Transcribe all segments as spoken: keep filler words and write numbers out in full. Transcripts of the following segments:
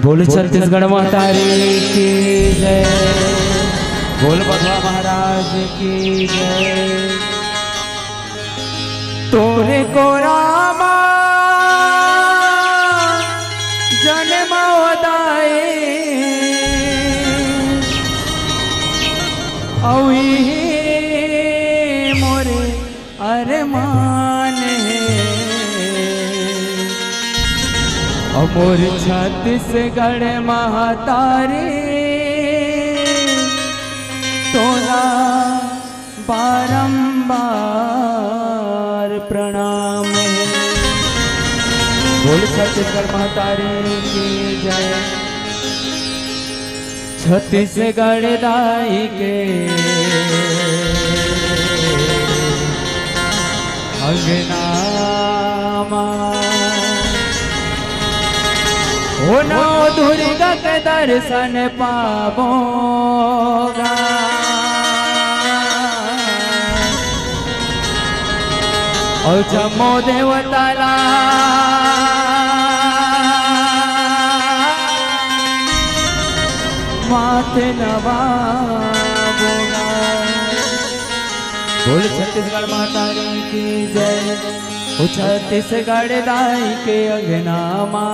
बोल छत्तीसगढ़ महतारी की जय, बोल बघवा महाराज की जय। तोरे कोरा मा जनमव दाई, अउ इही मोरे अरमान हे, अउ मोर छत्तीसगढ़ महतारी, तोला बारंबार प्रणाम हे। बोल छत्तीसगढ़ महतारी की जय। छत्तीसगढ़ दाई के अंगना मा, ओ नौ दुर्गा के दर्शन पाबो गा। अउ जम्मो देवता ला माथे नवाबो गा। बोल छत्तीसगढ़ महतारी की जय। ओ छत्तीसगढ़ दाई के अंगना मा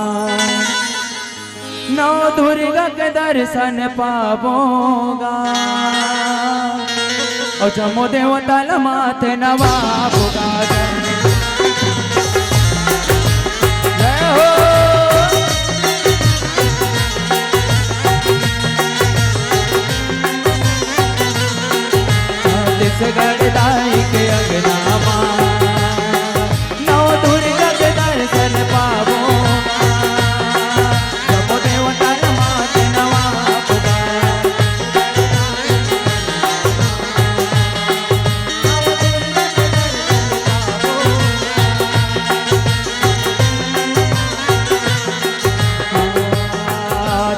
नौ दुर्गा के दर्शन पाबो गा। अउ जम्मो देवता ल माथे नवाबो गा। जय हो। छत्तीसगढ़ दाई के अंगना मा नौ दुर्गा के दर्शन पाबो गा। जम्मो देवता ल माथे नवाबो गा।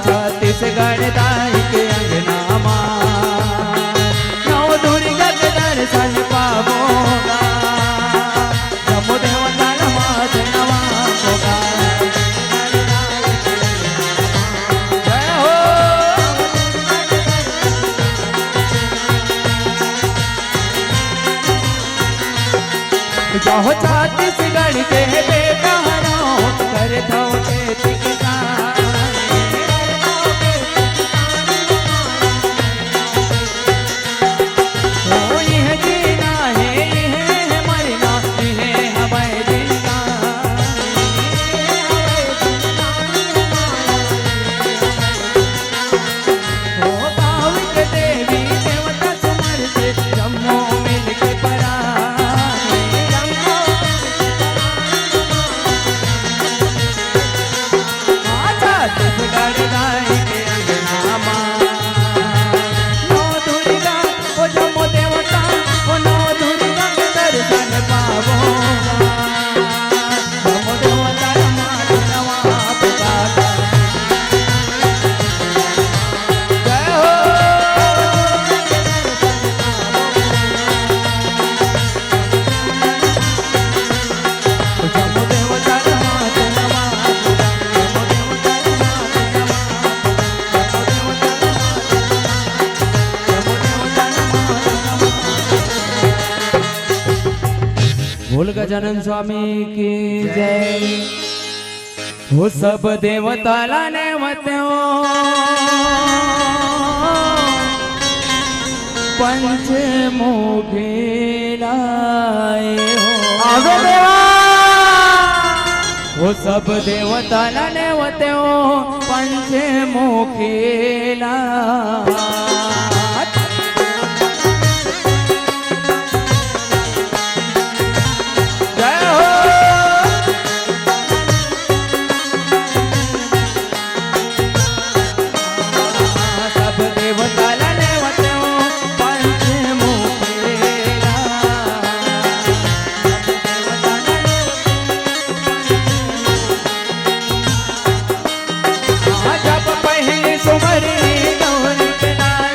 छत्तीसगढ़ दाई के अंगना मा नौ दुर्गा के दर्शन पाबो गा। जम्मो देवता ल माथे नवाबो गा। जय हो। जहो छत्तीसगढ़ के बेटा हरव, करथव खेती किसानी। ओ इहे जीना हे, इहे मरना, इहे हवय जिंदगानी। ओ गाँव के देवी देवता समर्पित, जम्मो मिलके परानी। छत्तीसगढ़ दाई के अंगना मा नौ दुर्गा, ओ जम्मो देवता, ओ नौ दुर्गा के दर्शन पाबो गा। जम्मो देवता ल माथे नवाबो गा। जय हो। बोल गजानन स्वामी की जय। हो सब देवता ला नेवत हो, पंचमुखी ला ए हो। आगे देवा। हो सब देवता ला नेवत हो, पंचमुखी ला। जय हो। सब देवता ला नेवत हो, पंचमुखी ला। जब पहली सुमरी गौरी के नाम,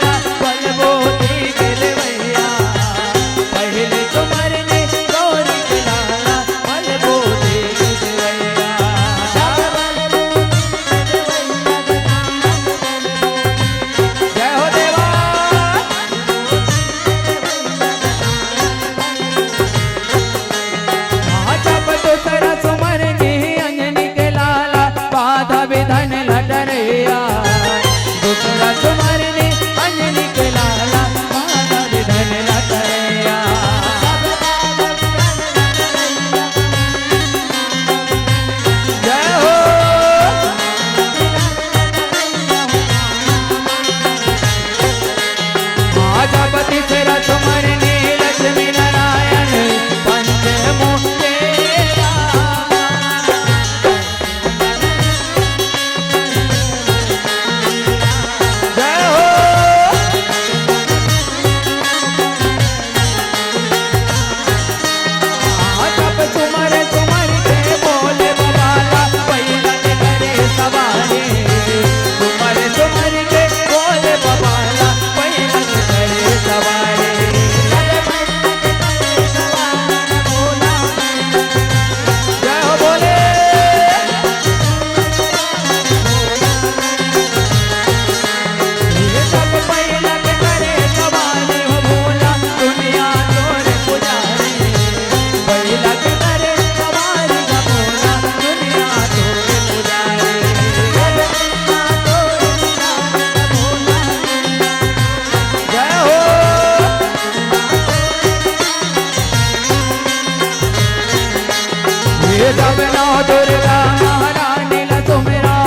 जब नौ दुर्गा महारानी ला तुमरा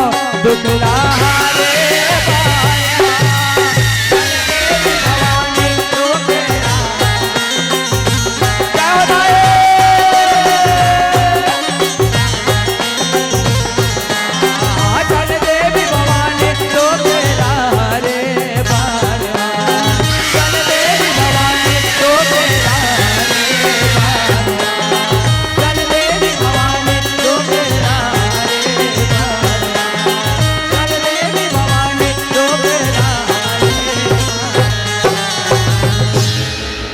दुख ला हरे बाया। जय हो दाई। चल देवी भवानी तो तेरा हरे बारवा। चल देवी भवानी तो तेरा हरे बारवा। चल देवी भवानी तो तेरा हरे बारवा। चल देवी भवानी तो तेरा हरे बारवा।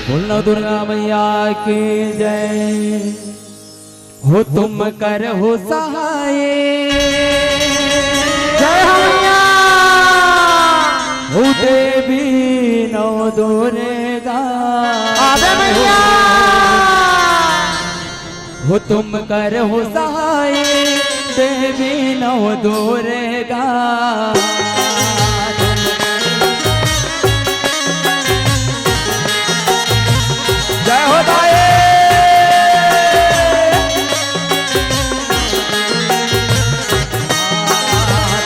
बोलो दुर्गा मैया की जय। हो तुम करहु सहाय। जय हो मैया। हो देवी नव दुर्गा। आवे मैया। हो तुम करहु सहाय, देवी नव दुर्गा। जय हो दाई।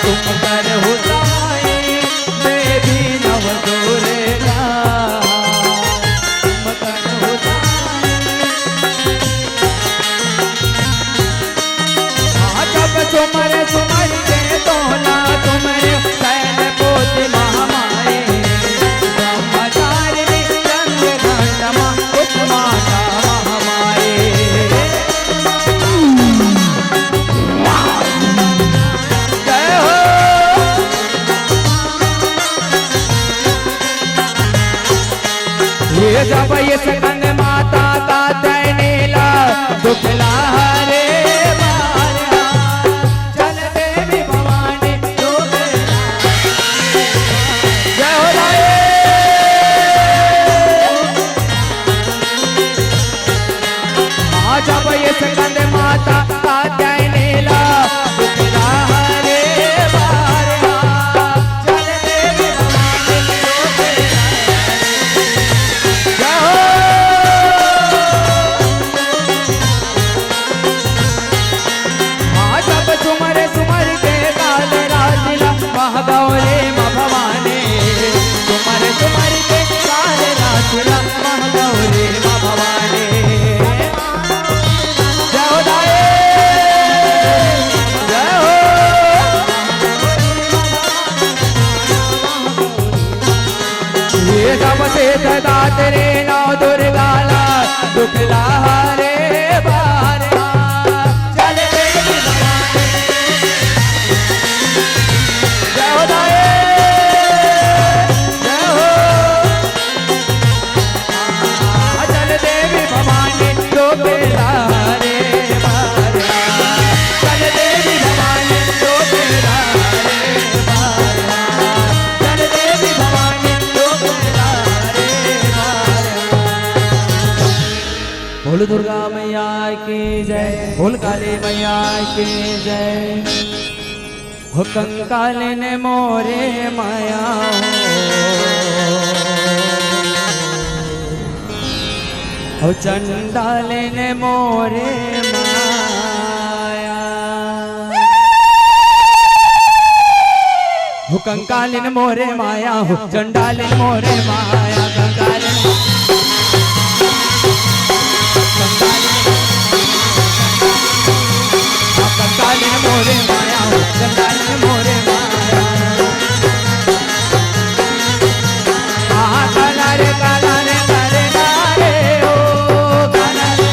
तुम करहु सहाय, देवी नव दुर्गा। तुम करहु सहाय। जब सुमर सुमर के तोला तुमरे शैल पोत महामाए, ब्रह्मचारिणी चंद्र घंटमा कुसुमाता महामाए। जय हो। ये जब ये स्कंद माता कात्यायनी ला दुख ला हरे बारवा। चल देवी भवानी दुख ला। जय हो दाई। हाँ, जब ये स्कंद माता कात्यायनी ला दुख ला हरे बारवा। चल देवी भवानी दुख ला। जय हो। हाँ, जब सुमर सुमर के काल रासलीला, महा गौरी माँ भवानी। सुमर सुमर के काल रासलीला, महा गौरी माँ भवानी। जय हो दाई, जय हो। ये जब से सदा तेरे नौ दुर्गा ला दुख ला हरे बारवा। चल देवी भवानी। जय हो दाई, जय हो। चल देवी भवानी दुख ला हरे बारवा। चल देवी भवानी दुख ला हरे बारवा। चल देवी भवानी दुख ला हरे बारवा। बोल दुर्गा मैया की जय, बोल काली मैया की जय। हो कंकालिन मोरे माया हो, हो चंडालिन मोरे माया। हो कंकालिन मोरे माया हो, चंडालिन मोरे माया, कंकालिन, कंकालिन, कंकालिन मोरे माया हो, चंडालिन मोरे माया। आ, काला रे, काला रे, काला रे, काला रे, ओ, काला रे।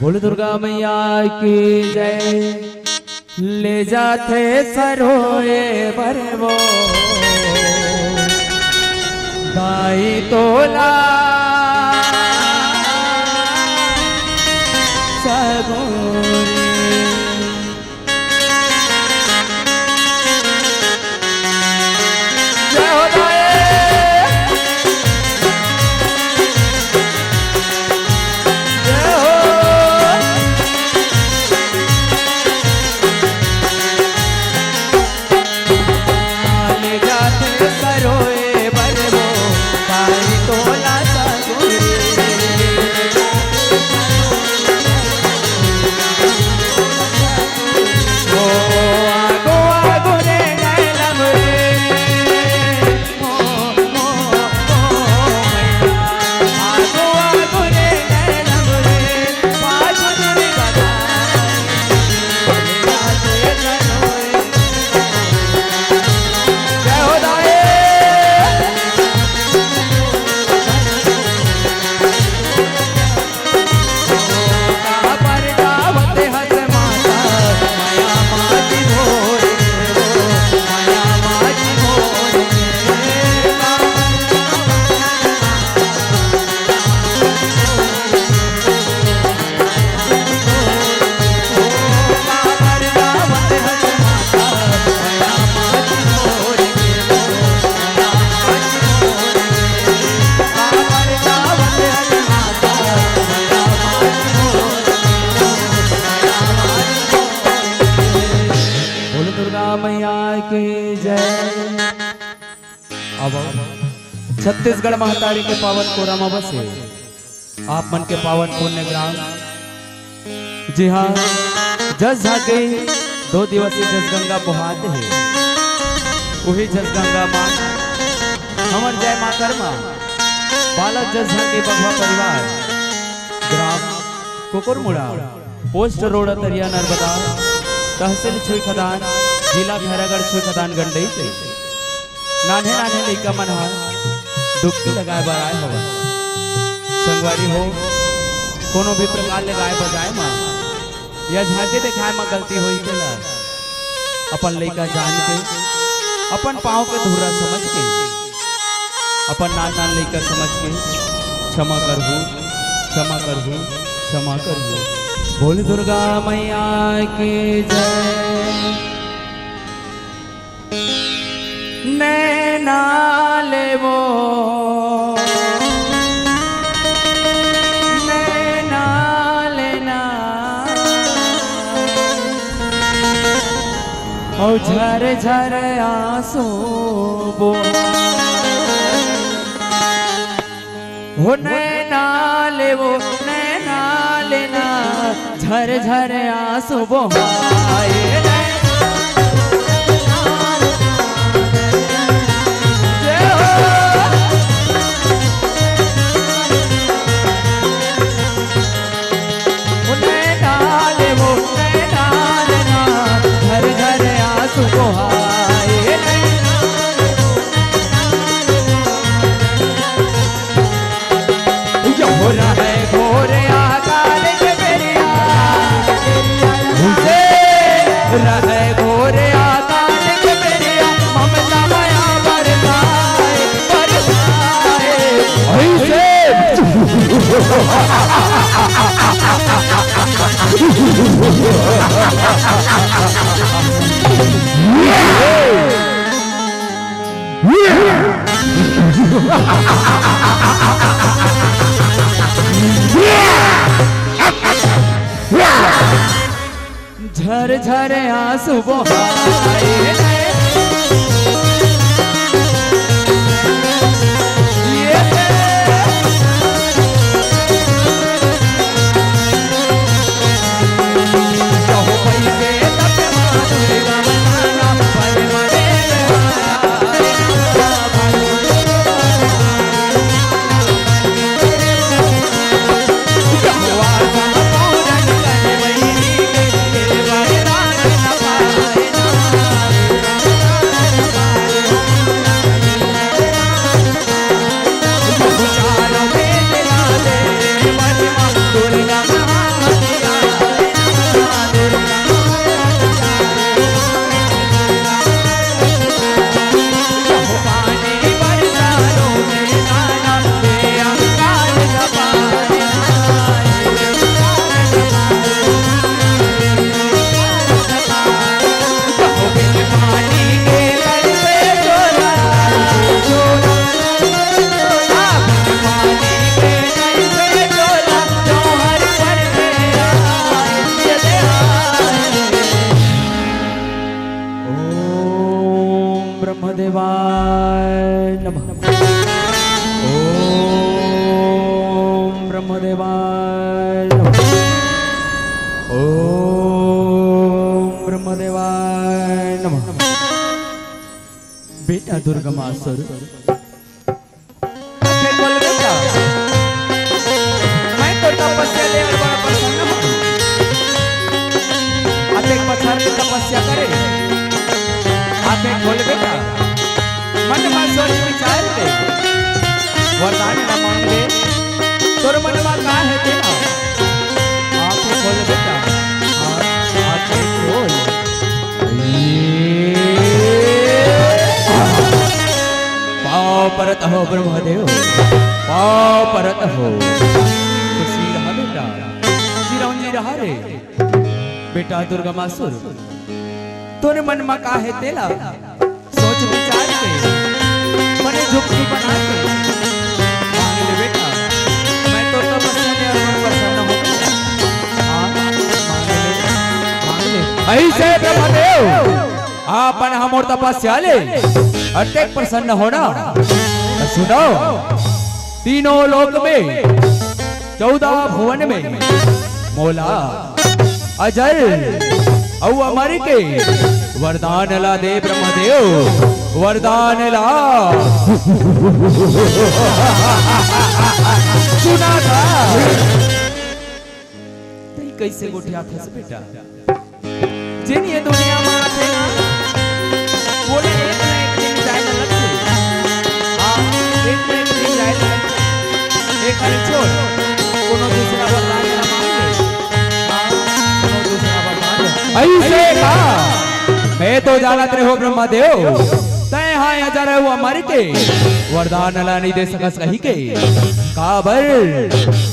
बोल दुर्गा मैया की जय। ले जाथे सरोए बर वो दाई तोला सगोरी। जय हो दाई। जय हो। ले जाथे सरोए बर वो दाई तोला सगोरी। बोलो दुर्गा मैया की जय। अब छत्तीसगढ़ महतारी के पावन कोरा म बसे आप मन के पावन पुण्य ग्राम, जी हाँ, जस झांकी दो दिवसीय जसगंगा बोहात हे। उही जसगंगा माँ हमर जय माँ कर्मा, बालक जस झांकी बघवा परिवार, ग्राम कुकुरमुड़ा, पोस्ट रोड अतरिया नर्मदा, तहसील छुईखदान, जिला खैरागढ़ छुईखदान गंडई के नान्हे नान्हे लइका मन ह डुबकी लगाए बर आए हवय। संगवारी हो, कोनो भी प्रकार ले गाय बजाए म या झांकी दिखाए म गलती होही तेला अपन लइका जान के, अपन पाँव के धुर्रा समझ के, अपन नान नान लइका समझ के क्षमा करहू, क्षमा करहू, क्षमा करहू। बोल दुर्गा मैया की जय। नैना ले वो, नैना लेना, ओ झर झर आंसू बोहा। हो नैना ले वो, नैना लेना, झर झर आंसू बोहाए। जय हो। हो नैना ले वो, नैना लेना, झर झर आंसू बोहाए। यो रहय घोर अकाल के बेरिया, हुसे रहय घोर अकाल के बेरिया, ममता मया बरसाए, बरसाए। ऐसे। झर झर आंसू बहाए। ओम ब्रह्मदेवाय नमः। ओम ब्रह्मदेवाय नमः। बेटा दुर्गमासुर, आंखें खोल बेटा। मैं तो तपस्या ले अउ बड़ा प्रसन्न हूँ। अतेक बछर ले तपस्या करे। आंखें खोल बेटा। मन मा सोच विचार ले। वरदान ला मांग ले। तोर मन मा का हे तेला। आंखें खोल बेटा। आंखें खोल। पाँव परत हो ब्रह्मदेव, पाँव परत हो। खुशी रहा बेटा, चिरौंजी रहा रे। बेटा दुर्गमासुर, तोरे मन मा का हे तेला सोच विचार के, बने जुक्ति बना के मांग ले बेटा। मैं तो तपस्या ले अउ प्रसन्न हूँ। हाँ, मांग ले, मांग ले। अइसे ब्रह्मदेव, आपन हमर तपस्या ले अतेक प्रसन्न होना। त सुनो, तीनों लोक में, चौदह भुवन में मोला अजर अउ अमर के वरदान ला दे ब्रह्मदेव, वरदान ला। सुना था। तई कइसे गोठियाथस बेटा? जेन ये दुनिया मा आथे ना, वोला एक ना एक दिन जाए ला लगथे। हाँ, एक ना एक दिन जाए ला लगथे। एकर छोड़, कोनो दूसरा वरदान ला मांग ले। हाँ, कोनो दूसरा वरदान ला। अइसे का? मैं तो जानत रहे हो ब्रह्मदेव, तैं हा अजर अउ अमर के वरदान ला नइ दे सकस कहिके। काबर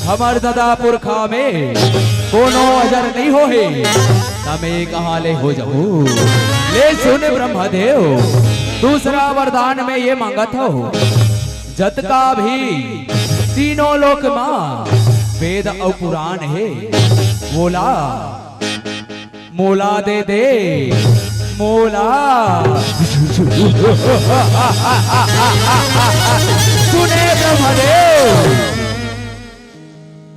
हमर ददा पुरखा में कोनो अजर नइ होहे, त मैं कहाँ ले हो जाहूँ। ले सुन ब्रह्मदेव, दूसरा वरदान में ये मांगत हूँ, जतका भी तीनों लोक मा वेद अउ पुराण हे, वोला मोला दे दे, मोला। सुने ब्रह्मदेव,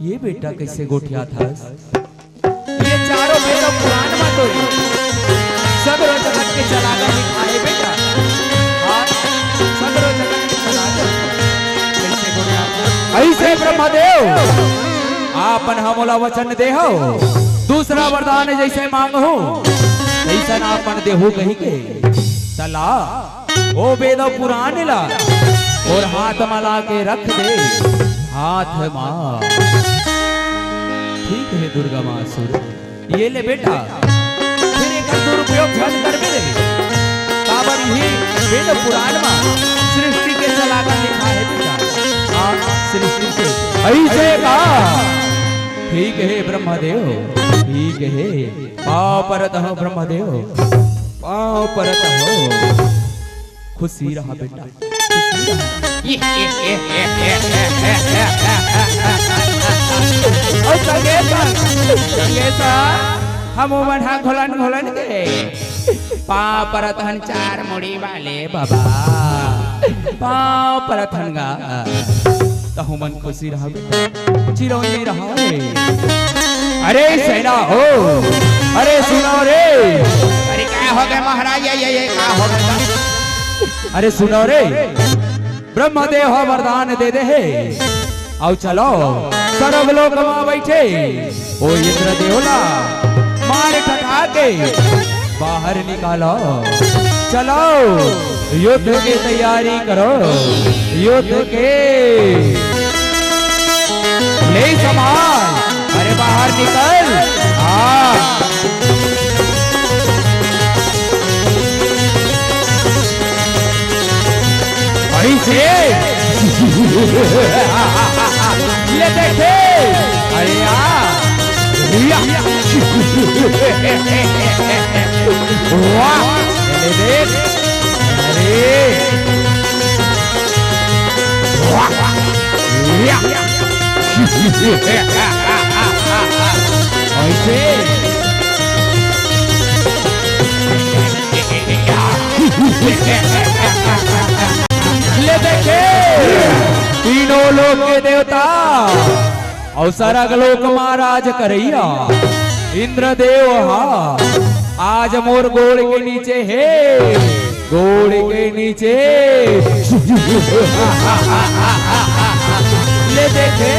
ये बेटा कइसे गोठियाथस? ये चारों वेद अउ पुराण मा तो सगरो जगत के चलाना लिखा हे बेटा। हाँ, सगरो जगत के चलाना। कइसे गोठियाथस? अइसे ब्रह्मदेव, आपन हमोला वचन देहव, दूसरा वरदान जइसे मांगहूँ, तइसन आपन देहू कहिके। त ला, ओ वेद पुराण ला, तोर हाथ मा लाके रख दे, हाथ मा। ठीक हे दुर्गमासुर, ये ले बेटा, फेर एकर दुरुपयोग झन करबे रे। काबर इही वेद पुराण मा सृष्टि के चलाना लिखा हे बेटा। हाँ, सृष्टि के। अइसे का? ठीक हे ब्रह्मदेव, ठीक हे। पाँव परत हँव ब्रह्मदेव, पाँव परत हँव। खुशी रहा बेटा। अउ संगे संग, संगे संग, हम ओमन हा घोलन घोलन के पाँव परत हन चार मुड़ी वाले बाबा, पाँव परत हन गा। तहु मन खुशी रहा बेटा, चिरौंजी रहा रे। अरे सेना हो, अरे सुनो रे। अरे का हो गे महाराज, ये, ये, ये का हो गे? अरे सुनो रे, ब्रह्मदेव ह वरदान दे दे हे। अउ चलो, सरग लोक मा बइठे ओ इंद्रदेव ला मार ठठा के बाहर निकालो। चलो, युद्ध के तैयारी करो, युद्ध के। ले संभाल, अरे बाहर निकल। हाँ। अइसे। ले देखे। अरे या। या। वाह। ले देख। अरे। वाह। या। अइसे। ले देख, लोक के देवता अउ सरग लोक मा राज करइया इंद्रदेव हा आज मोर गोड़ के नीचे हे, गोड़ के नीचे। ले देखे।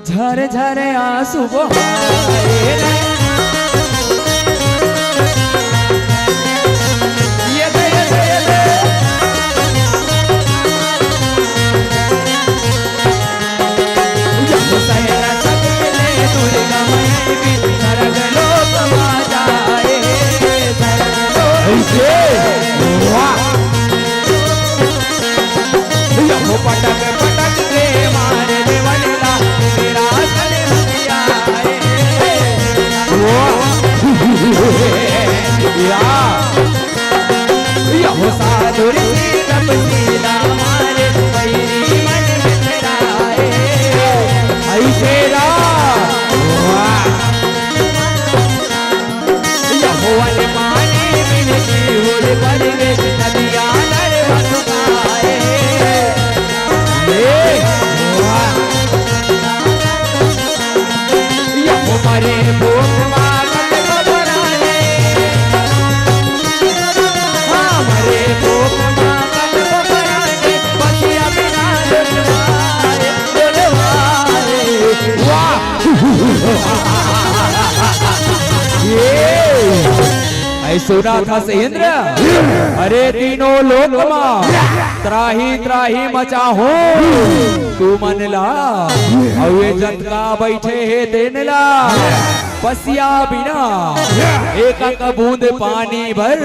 झर झर आंसू बहाए रे। ये दे, ये दे, ये दे। जब सहरा सत ले दुर्गा माई भी सरग लोक मा जाए, सरग लोक। ऐसे? वाह। यहो पटक पटक के मारे देवलिया, मेरा सने हथिया रे। वाह। या। यहो साधु ऋषि तपसीला मारे, वैरी मन में तेरा रे। ऐसे रा। वाह। यहोवा ले पानी मिलती हुई बरगे, नदिया नर बसुकाए। ए, वाह। यहो मरे भूख मागत बबराने। हाँ, मरे भूख मागत बबराने, बसिया बिना लुटवाए, लुटवाए। वाह। ये। ऐ सुना था से इंद्र, अरे तीनों लोक मा त्राही त्राही मचाहूं तुमन ला, अउ ये जतका बइठे हे तेन ला, पसिया बिना एक एक बूंद पानी बर,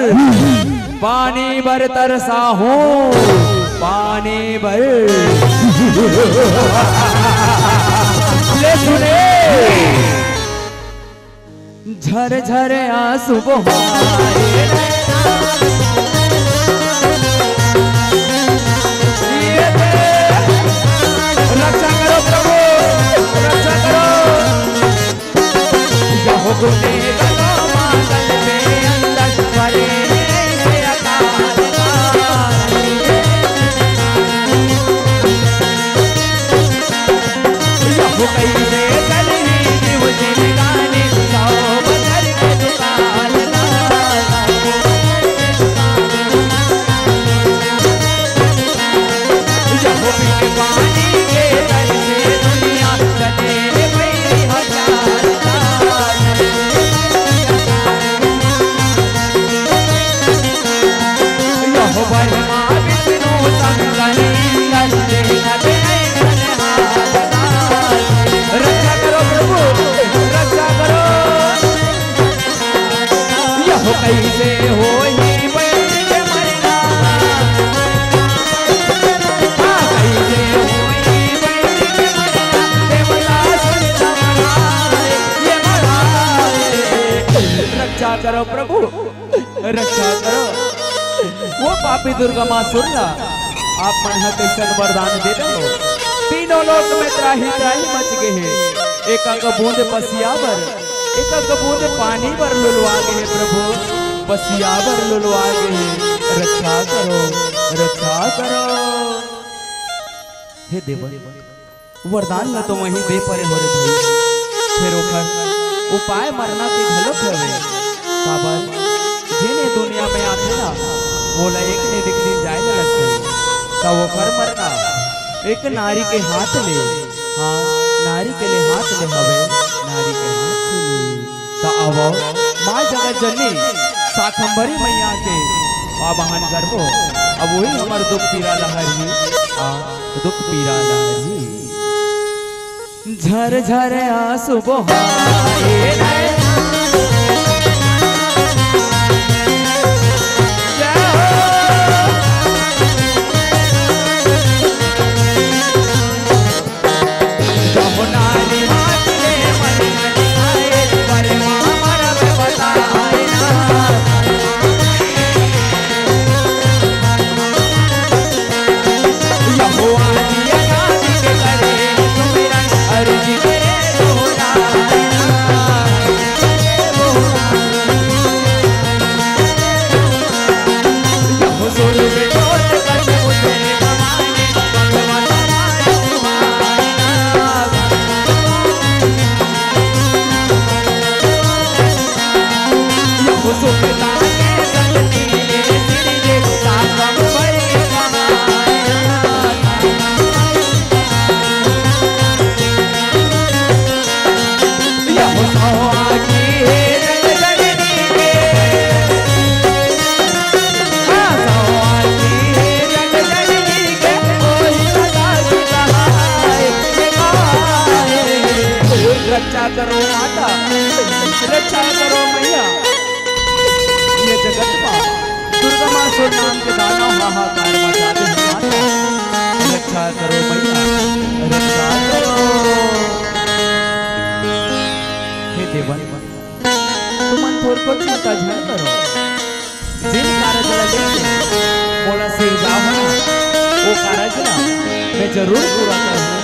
पानी बर तरसाहूं, पानी बर। ले सुने। झर झर आंसू बहाए। रक्षा करो प्रभु, रक्षा करो। यहो गुने गलो मातल में अंदर परे से अकाल। यहो कइसे चलही जीव जिनगानी, सौ बछर के दुकाल ना। यहो बिन पानी के तरसे दुनिया, चले रे भैरी हजार साल। यहो ब्रह्मा विष्णु शंकर इंद्र, देखत नहीं मन हाथ। रक्षा करो प्रभु, रक्षा करो। यहो कइसे होही बैरी के मरना? हाँ, कइसे होही बैरी के मरना? देवता सुन समझाए, ये मराए। रक्षा करो प्रभु। रक्षा करो। वो पापी दुर्गमासुर ला आप मन ह कइसन वरदान दे दो। तीनों लोक में त्राही त्राही मच गे हे। एक एक बूंद पसिया बर, एक एक बूंद पानी बर लुलवा गे हे प्रभु। पसिया बर लुलवा गे हे। रक्षा करो, रक्षा करो। हे देवन, वरदान ल तो वहीं दे परे हो रे भाई, फेर ओखर उपाय मरना के घलोक हवे। काबर जेने दुनिया में आथे ना, ओला एक ने एक दिन जाए ल लगथे। त ओखर मरना एक नारी के हाथ ले, हाँ, नारी के ले हाथ ले हवे, नारी के हाथ ले। त आवव, माँ जगत जननी शाकंभरी मैया के आवाहन करबो। अब वही हमर दुख पीरा ल हरही, आ दुख पीरा ल हरही। झर झर आंसू बहाए रे। करो माता, रक्षा करो मैया। ये जगत मा दुर्गमासुर नाम के दानव हाहाकार मचा दे हे माता। रक्षा करो मैया, रक्षा करो। हे देवन, तुमन थोरको चिंता झन करो। जेन कारज ला लेके मोला सिरजाहू ना, वो कारज ला मैं जरूर पूरा करहूँ,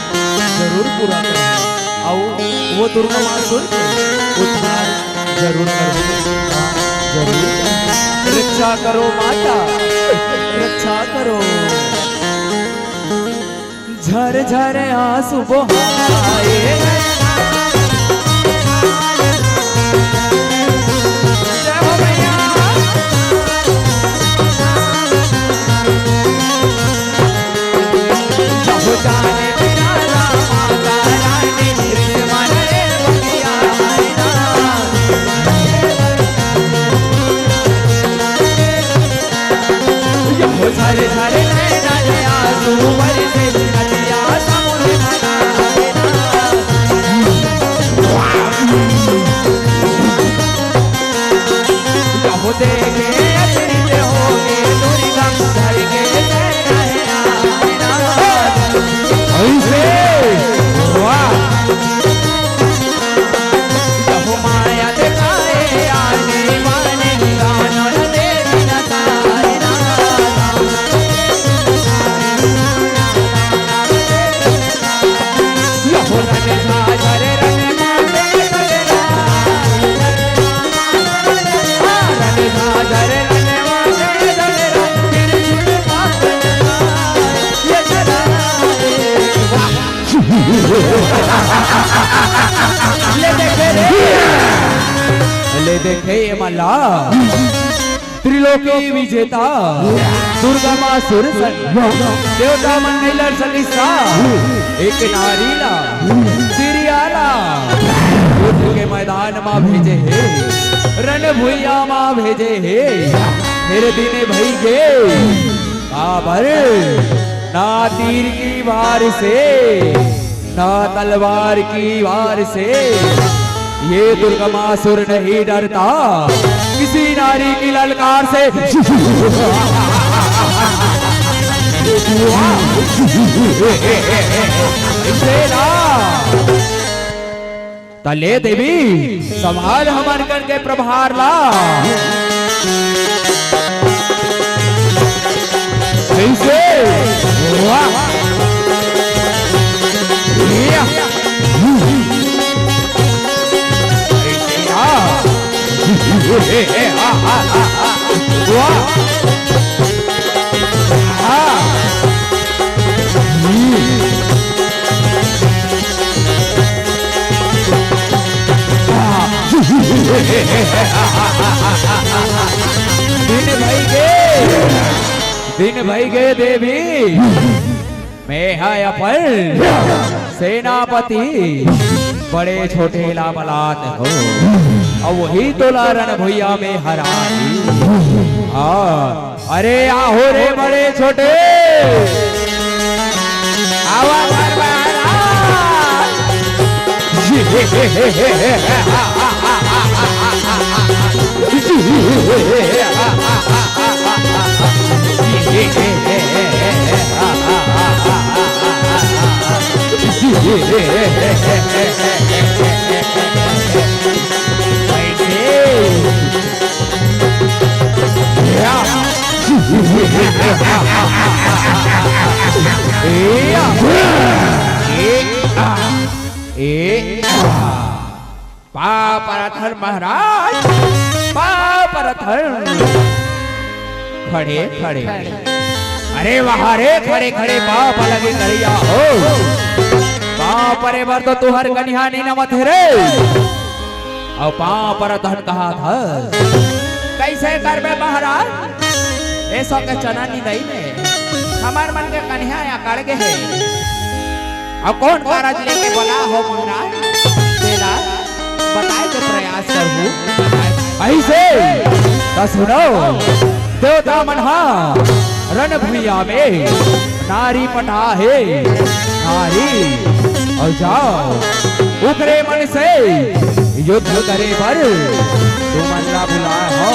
जरूर पूरा करहूँ। अउ वो दुर्गमासुर के उद्धार जरूर करहूँ, हाँ, जरूर करहूँ। रक्षा करो माता, रक्षा करो। झर झर आंसू बहाए। जय हो मैया। जब जाने पिराना माता रानी, रिश्ते माने रे बगिया आईना। ऐसे। वाह। ले देखे रे। ले देखे ये मल्ला। त्रिलोकी विजेता दुर्गमासुर सन देवता मन नइ लड़ सकिस ता एक नारी ला, सिरिया ला युद्ध के मैदान मा भेजे हे, रण भुइया मा भेजे हे। फेर दिन भई गे, काबर ना तीर की वार से, ना तलवार की वार से ये दुर्गमासुर नहीं डरता किसी नारी की ललकार से। तेरा त ले देवी, संभाल हमर कर के प्रभार ला। ऐसे। वाह। या। ऐसे। वाह। वाह। दिन भई गे, दिन भई गे देवी, मैं हा अपन सेनापति बड़े छोटे ला बलात हो, अउ वही तोला रण भुइया में हराही। हाँ, अरे आहो रे बड़े छोटे, आवा घर में आना। पाँव परत हन महाराज, पाँव परत हन। खड़े खड़े। अरे वाह रे, खड़े खड़े पाँव पलगी करिया हो। पाँव परे बर तो तुहर कनिहा नइ नमत हे रे। अउ पाँव परत हन कहाथस। कइसे करबे महाराज? ए सो के चना निंदई में हमर मन के कनिहा अकड़ गे हे। अउ कोन कारज लेके बोला हो महाराज? तेला बताए के प्रयास करहूँ। अइसे त सुनो, देवता मन हा रण भुइया में नारी पटा हे, नारी। अउ जाव, ओकरे मन से युद्ध करे बर तुमन ला बुलाए हो।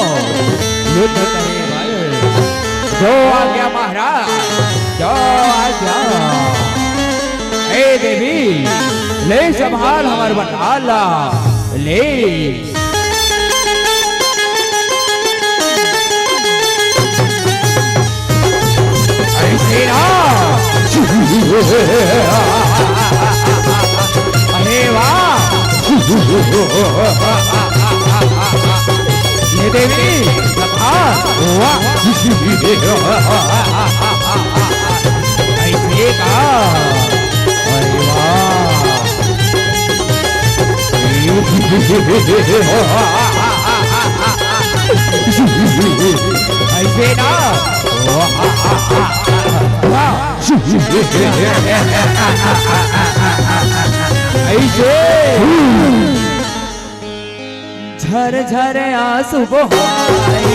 युद्ध करे बर जो आज्ञा महाराज, जो आज्ञा। हे देवी, ले संभाल हमर बंधाल ला, ले। अइसे ना। अरे वाह। ये देवी, वाह। अइसे का। अरे वाह। अइसे ना। अइसे। झर झर आंसू बहाए।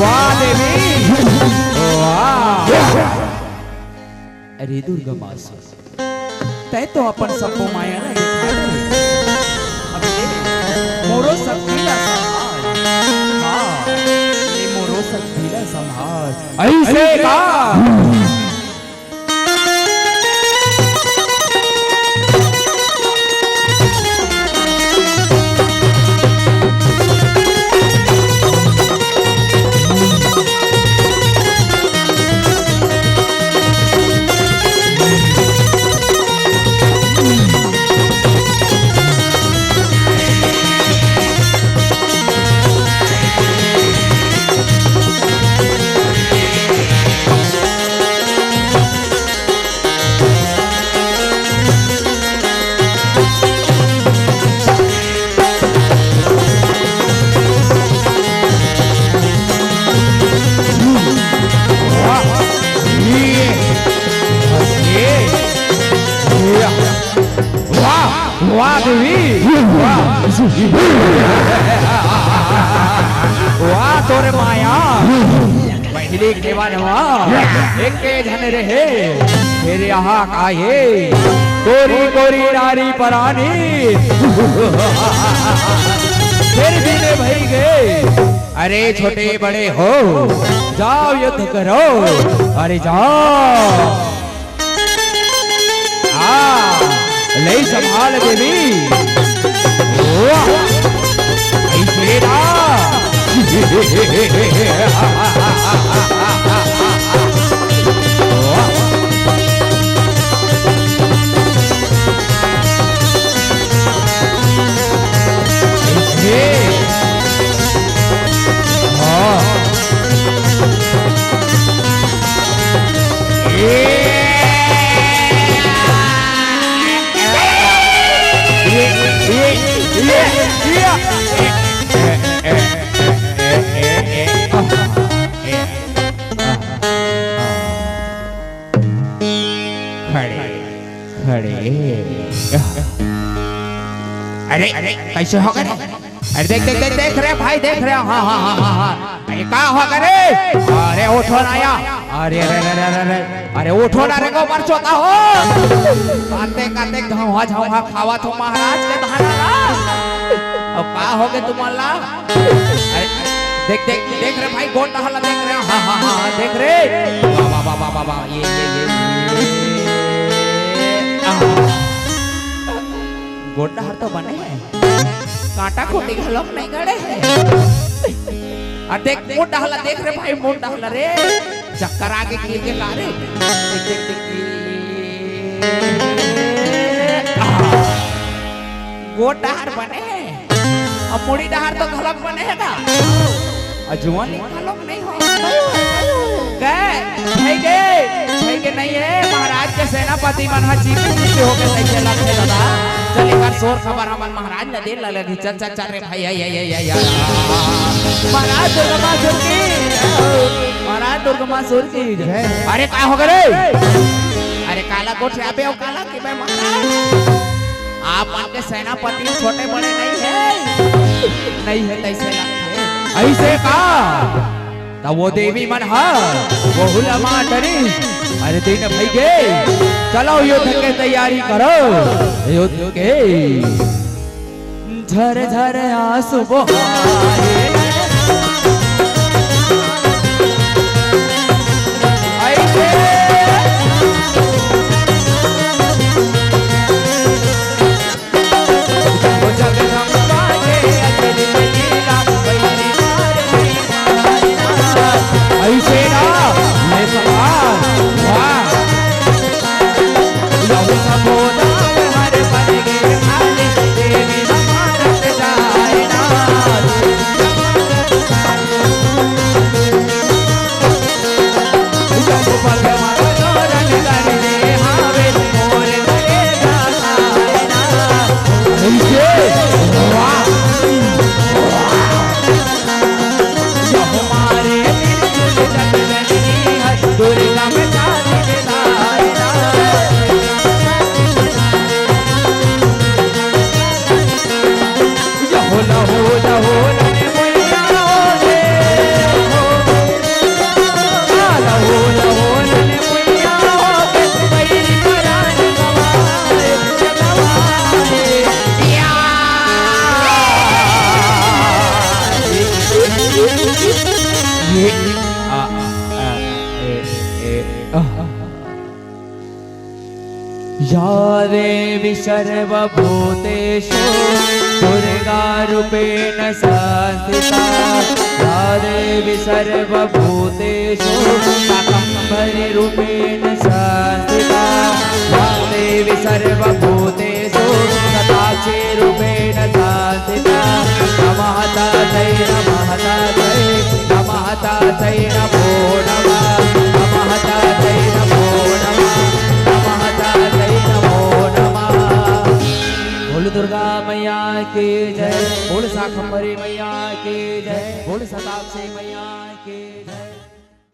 वाह देवी, वाह। अरे दुर्गा माँ से, तैं तो अपन सब्बो माया ला दिखा दे। अब ले, मोरो शक्ति ला संभाल। हाँ, ये मोरो शक्ति ला संभाल। अइसे का? वाह, वाह देवी, वाह। वाह तोरे माया। पहली के बाद वाह, एके झन रहे। फिर यहाँ का ये कोरी कोरी नारी परानी। फिर दिन भई गे। अरे छोटे बड़े हो, जाओ युद्ध करो। अरे जाओ। हाँ, ले संभाल देवी। वाह, अइसे ना। अइसे। हाँ। ये, ये, ये, ये, ये, ये। खड़े, खड़े। अरे, अरे, कइसे हो गे? अरे देख, देख, देख, देख रे भाई, देख रे। हाँ, हाँ, हाँ, हाँ, हाँ। अरे का हो गे रे? अरे उठो ना या। अरे, अरे, अरे, अरे, अरे, अरे, उठो ना रे, गोबर चोता हो। काते, काते घावा, झावा खावत हो महाराज के धाना ला। अब का हो गे तुमन ला? अरे, देख, देख, देख रे भाई, गोड़ डहर ला देख रे, हाँ, हाँ, हाँ, हाँ, देख रे। वाह, वाह, वाह, ये, ये, ये, ये। आह। गोड़ डहर तो बने हे, कांटा खूंटी घलोक नइ गड़े हे। अरे देख, मोर डहर ला देख रे भाई, मोर डहर ला रे। चक्कर आगे गिर गे का रे? देख, देख, देख, ये। आह। गोड़ डहर बने हे, अब मुड़ी डहर तो घलोक बने हे ना। अजुआ ले घलोक नइ हो। गए, भई गे, भई गे नइ हे, महाराज के सेनापति मन ह चीप चीप होके तइसे लगथे दादा। चल एकर सोर खबर हमन महाराज ल दे ल लगही। चल, चल, चल रे भाई, आई, आई, आई, आई, आई। महाराज दुर्गा माँ सुर की, महाराज दुर्गा माँ सुर की जय। अरे का हो गे रे? अरे काला गोठियाबे अउ काला कहिबे महाराज? आप मन के सेनापति छोटे बड़े नइ हे, नइ हे तइसे लगथे। अइसे का? त वो देवी मन ह वहू ला मार डरिस। अरे दिन भई गे, चलो युद्ध के तैयारी करो, युद्ध के। झर झर आंसू बहाए। अइसे। अइसे ना, मैं सवाल, वाह। या देवी सर्वभूतेषु दुर्गारूपेण संस्थिता। या देवी सर्वभूतेषु शाकम्भरीरूपेण संस्थिता। या देवी सर्वभूतेषु शताक्षीरूपेण संस्थिता। नमः तस्यै, नमः तस्यै, नमः तस्यै नमो नमः, नमः तस्यै नमो नमः, नमः तस्यै नमो नमः। बोल दुर्गा मैया की जय, बोल शाकम्भरी मैया की जय, बोल शताक्षी